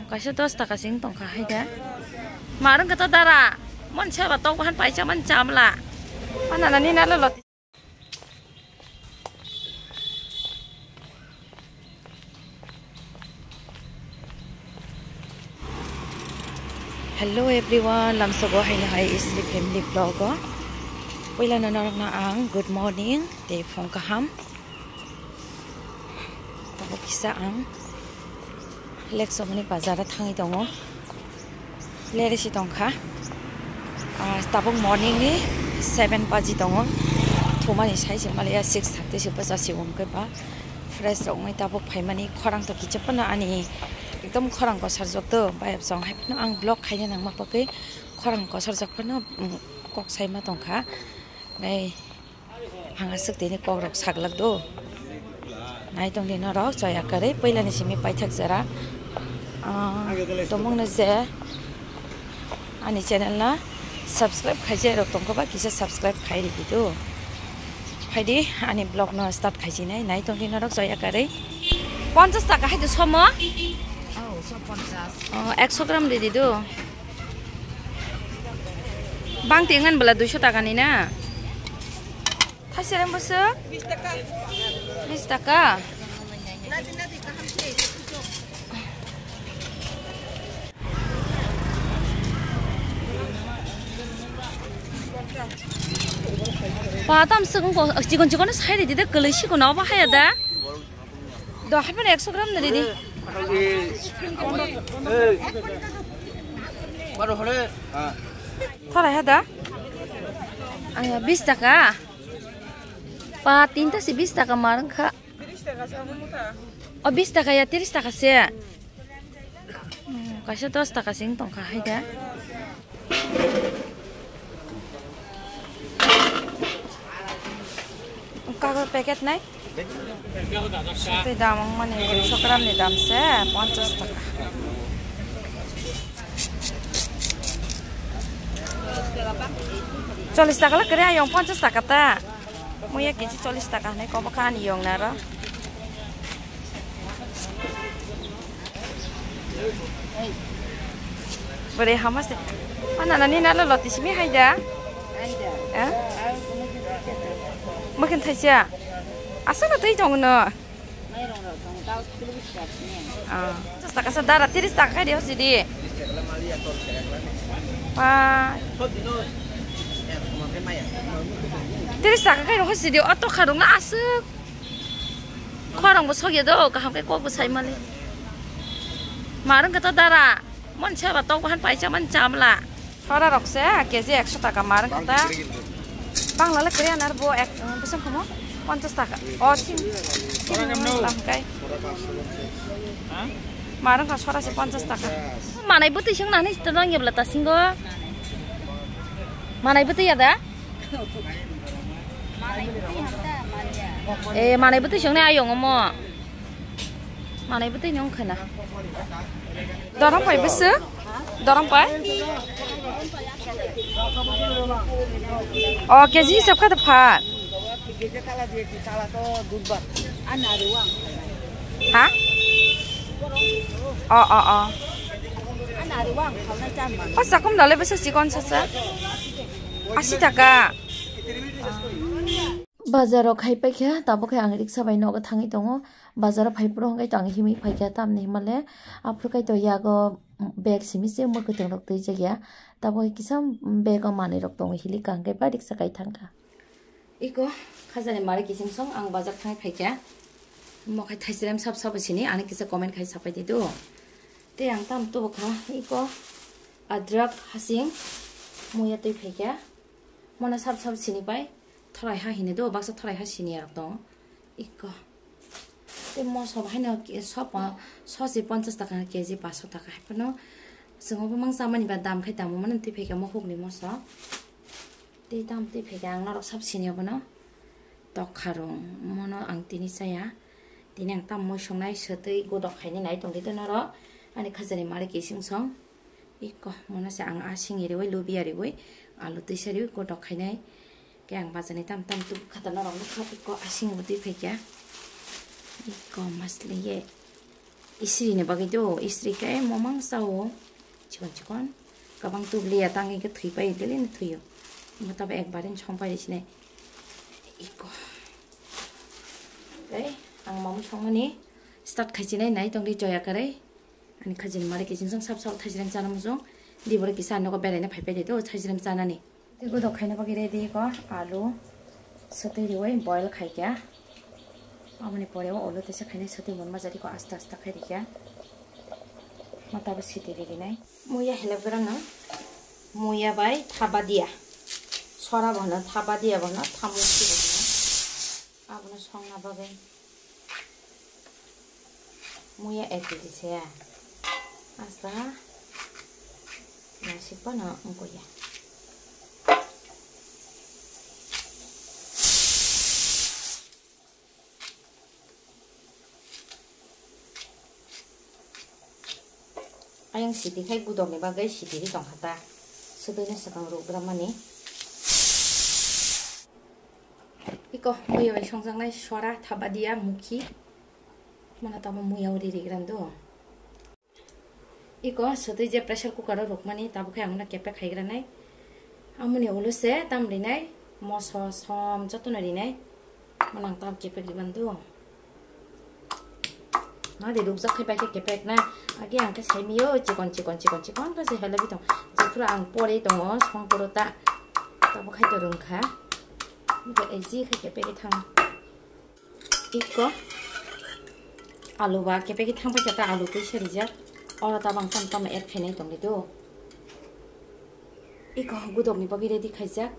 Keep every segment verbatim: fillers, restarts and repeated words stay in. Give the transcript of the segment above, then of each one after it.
Kaisa dos taka sing tongkha hai da. Marwng khe to dara. Mon seba tok bahan paisa man chamla. Pana nani nalo loti. Hello everyone, lamsogo haino hai Isri family vlog o. Puila no norokno ang good morning tei phung kaham. Abo kisa ang Lexomoni bazar o thangwi tongo. Leresi tongkha. Ah, tabuk morning ni seven baji tongo. Thumani sai se maliya six thirty se bwsa se wngkhe ba. Fresh rok wngwi tabuk phaimani khorang to kicha phano ani ekdom khorang kosarjak to. Bayap song hai phano ang vlog khaina nangma bagwi khorang kosarjak phano, mm, kok saima tongkha. Nai. Ang aswk tini kokrok saglak do. Nai tong di norok, chaya kwrwi puilani simi paithak jora. Ah, tomungno je ani channel no subscribe khaijak rok tongkha ba kisa subscribe khai ridi do. Phaidi ani vlog no start khaijinai, nai tong di norok chaya kwrwi. Ponchas taka hai do somo? Oh, so ponchas. Oh, ekso gram ridi do. Bang tingan bela duiso taka ni na. Thaisireng bwswk? Bis taka. Ba, tam swkang ko, chikon chikon sai ridi de, kwlwi sikon obo haya da. Do, hai phano ekso gram no ridi. Thorai ha da? Aya, bis taka. Pa, tinta si bis taka mar wngkha. O, bis taka ya, tiris taka se. Hmm, kaisa dos taka se wng tongkha hai da. Kago packet nai? Sotwi dam wngmani duiso gram ni dam se ponchas taka. Chollis taka le kwrwi ayong, ponchas taka ta. Muya kechi chollis taka hinwi kobo kha ani yong naro. Bwrwi hama se. Pana nani nalo loti simi hai da? Hai da. Eh? Mukhin thaisa. Aswk no twi tong no. Mairung rok tong tao chwlwis tak ni. Ah. Ponchas taka sa dara, tiris taka khai di hosi di. Pa. Tiris taka khai di hosi di, o tokha rok no aswk. Khorang bo sogya do, kaham khe kok bo sai mali. Marwng khe to dara, mon seba tok bahan paisa man chamla. Sora rok se, keji ekso taka marwng khe ta. Bangla le kwrwi anar bo ek, bwswng khomo ponchas taka. O, tin, tin lam kai. Marwng kha sora se ponchas taka. Manai bwtwi swng nani sita nang yabla ta singo. Manai bwtwi ya da? Eh, manai bwtwi swngnai ayong omo. Manai bwtwi ni wngkha na. Dorom pai bwswk? Dorom pai? O, keji hisab kha da phan. Ha? O, o, o. O, sakum dale bwswk chikon sasa. Asi taka. Bazar o khai paikha, tabuk khe ang riksa bai nogo thangwi tongo. Bazar o phai phuru hwnkhe to ang himwi phaikha, tamni himale aphuru khe to yago bag simi se mwkhwtwng rok twijakya. Tabuk khe kisa bag o manwi rok tongo, hili kaham khe ba riksa kai thangkha. Iko khajani mari kising song ang bazar thangwi phaikha. Mo khai thaisrem sab sabo sini, ani kisa comment khai sapai di do. Tei ang tam tubu kha, iko adrak hasing muya twi phaikha. Mono sab sab sini pai. Thorai ha hini do, baksa thorai ha sini arok tongo. Iko. Tei moso bo haino ke-, sopo, sosi ponchas taka, keji paso taka hai phano. Chwng obo mang chamani ba dam khai tamo mani twi phaikha mohok ni moso. Tei tam twi phaikha ang norok sab sini obono. Tokha rung, mono ang tini chaya. Tini ang tam mui songnai swtwi godok khaini nai tongdi norok. Ani khajani mari kising song. Iko, mono se ang asing riwi, lubia riwi, alu twisa riwi, kotok khainai. Khe ang bajani tam tam tuk khatana rok nukha, iko asing bo twi phaikha. Iko masliye. Istri ni bagwi do, istri khe momang sao. Chikon chikon. Kabang tubliya tangwi khe thwi pai, daily ni thwiyo. Mo tabo ekbarin song pai sinai. Iko. Tei ang mamui songmani start khai sinai, nai tongdi joya kwrwi. Ani khajini mari kiching song sap sap thaisrem chana muchung. Di bore kisa nogo beraina phai pai de do thaisrem chanani. Tei godok khaina bagwi ready ko alu swtwi riwi boil khaikha. Aboni pore o olo teisa khaina swtwi mun majadi ko asta asta khai rikha. Matabo siti ririnai. Muya helep grano. Muya bai thabadia. Sora bono thabadia bono thamu siri bono. Abono songna bagwi. Muya ek kg se ya. Asta. Nasik pano wngkoi ya. Ayang siti khai gudok ni bagwi siti ri tongkha ta. Swtwi no swkang rukgra mani. Iko muya bai songjaknai sora thabadia mukhi. Mano tamo muya uri rigrando. Iko swtwi je pressure cooker o rukmani tabuk khe ang no kepek khaigranai. Amoni ulo se tam rinai moso som jotono rinai. Mano ang tam kepek rigrando. Nadi rukjak khai pai khe kepek na. Agi ang khe saimiyo chikon chikon chikon chikon khe se helai tong. Jephuru ang pore tongo song poro ta. Tabuk khai to rwngkha. Iko easy khai kepek thang. Iko alu ba kepek thang pai khe ta alu twi se rijak. Oro tabang tam tam add khainai tongdi do. Iko gudok ni bagwi ready khaijak.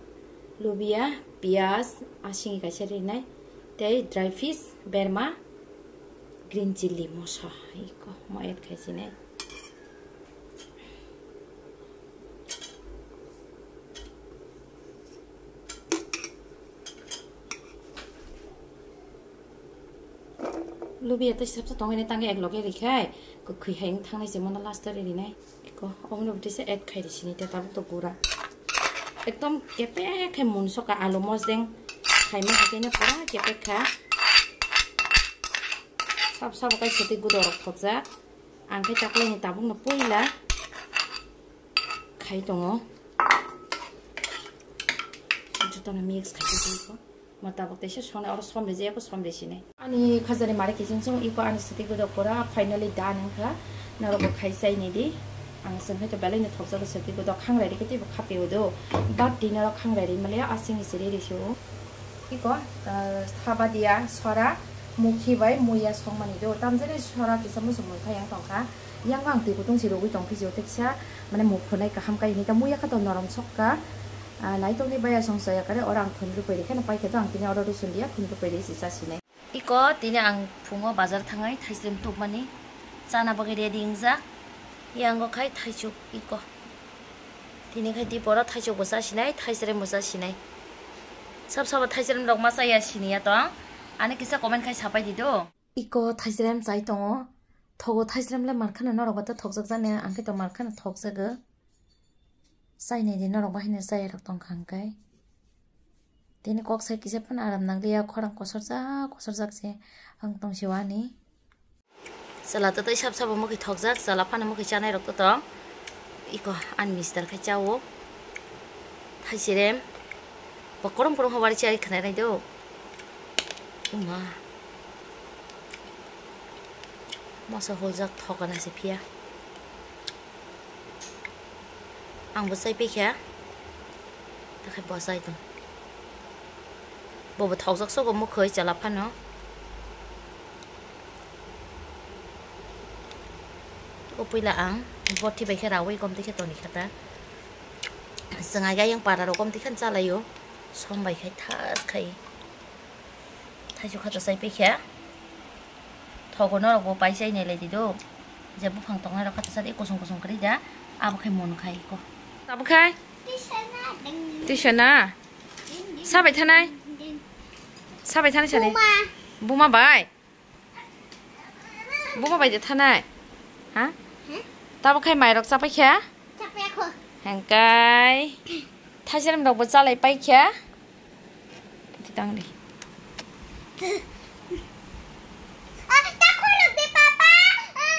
Lubia, piyaj, asing kaisa rinai. Tei dry fish, berma, green chilli mosa. Iko mo add khaisinai. Lubia tei sabsa tongwi tangwi ek loge rikhai kwkhwi hai wng thangnai se mono last o rinai. Iko omono bwtwi se add khai ri sini ta tabuk to gura. Ekdom kepek khe mun soka alu mosdeng khaima hakhe no pura kepek kha. Sab sabo kai sotwi gudok rok thokjak. Ang khe chaklai ni tabuk no puila khai tongo. Jotono mix khai tongkha. Mo tabuk teisa sonai oro som rijak, eko som risinai. Ani khajani mari kiching song iko ani sotwi gudok pura finally done wngkha. Norok bo khai chai nai di. Ang chwng hai to belai no thokjago sotwi gudok khangrai rikhe teibo khapio do. But di norok khangrai ri maliya asing ni siri risu. Iko, ah, thabadia sora mukhi bai muya songmani do. Tamjani sora kisa muchung mui phai yang tongkha. Yang ang twi kutung si rogwi tong phiji o teksa mane muk phunai kaham kai ni ta muya kha to norom sokka. Ah, naitok ni baya song chaya kare oro ang thun rupui rikhe no pai khe to ang tini oro rusun dia thun rupui ri si cha sinai. Iko tini ang phungo bazar thangai thaisrem tubmani chana bagwi ready wngjak. Yango khai thaichuk iko. Tini khai diporo thaichuk bo cha sinai, thaisrem bo cha sinai. Sab sabo thaisrem rok ma chaya siniya tong. Ani kisa comment khai sapai di do. Iko thaisrem chai tongo. Thogo thaisrem le mankhana norok ba to thokjak jani, ang khe to mankhana thokjago. Chai nai di norok bahai no chaya rok tongkha hwnkhe. Tini kok sai kisa phano aram nangliya, khorang kosorjak kosorjak se ang tongsiwani. Chwla to tei sab sabo mwkhwi thokjak, chwla phano mwkhwi chanai rok to tong. Iko ani mister khai chao. Thaisirem. Bo korom korom hobari chai khwnai nai do. Uma. Moso huljak thokana se phiya. Ang bo chai pikha. Takhai bo chai tong. Bo bo thokjak sogo mwkhwi chwla phano. O puila ang bothi bai khe rawi kom tikhe toni khata. Swngai ga yang para rok kom tikhe chalaio. Som bai khai thas khai. Thaisu khato sai pikha. Thogo norok bo pai chai nai lai di do. Je buphang tongnai rok khato sa di kusung kusung kwrwi da. Abo khai mon khai ko. Abo khai? Tisana. Sabai thanai. Sabai thanai sadi. Buma. Buma bai. Buma bai de thanai. Ha? He? Tabo khai mairok chapai kha? Chapai kho. Hengkai. Thaisrem rok bo chalai pai kha. Tang di. Ah, ta khorok de, papa. Ah,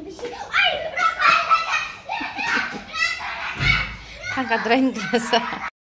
Thangka drain drasa.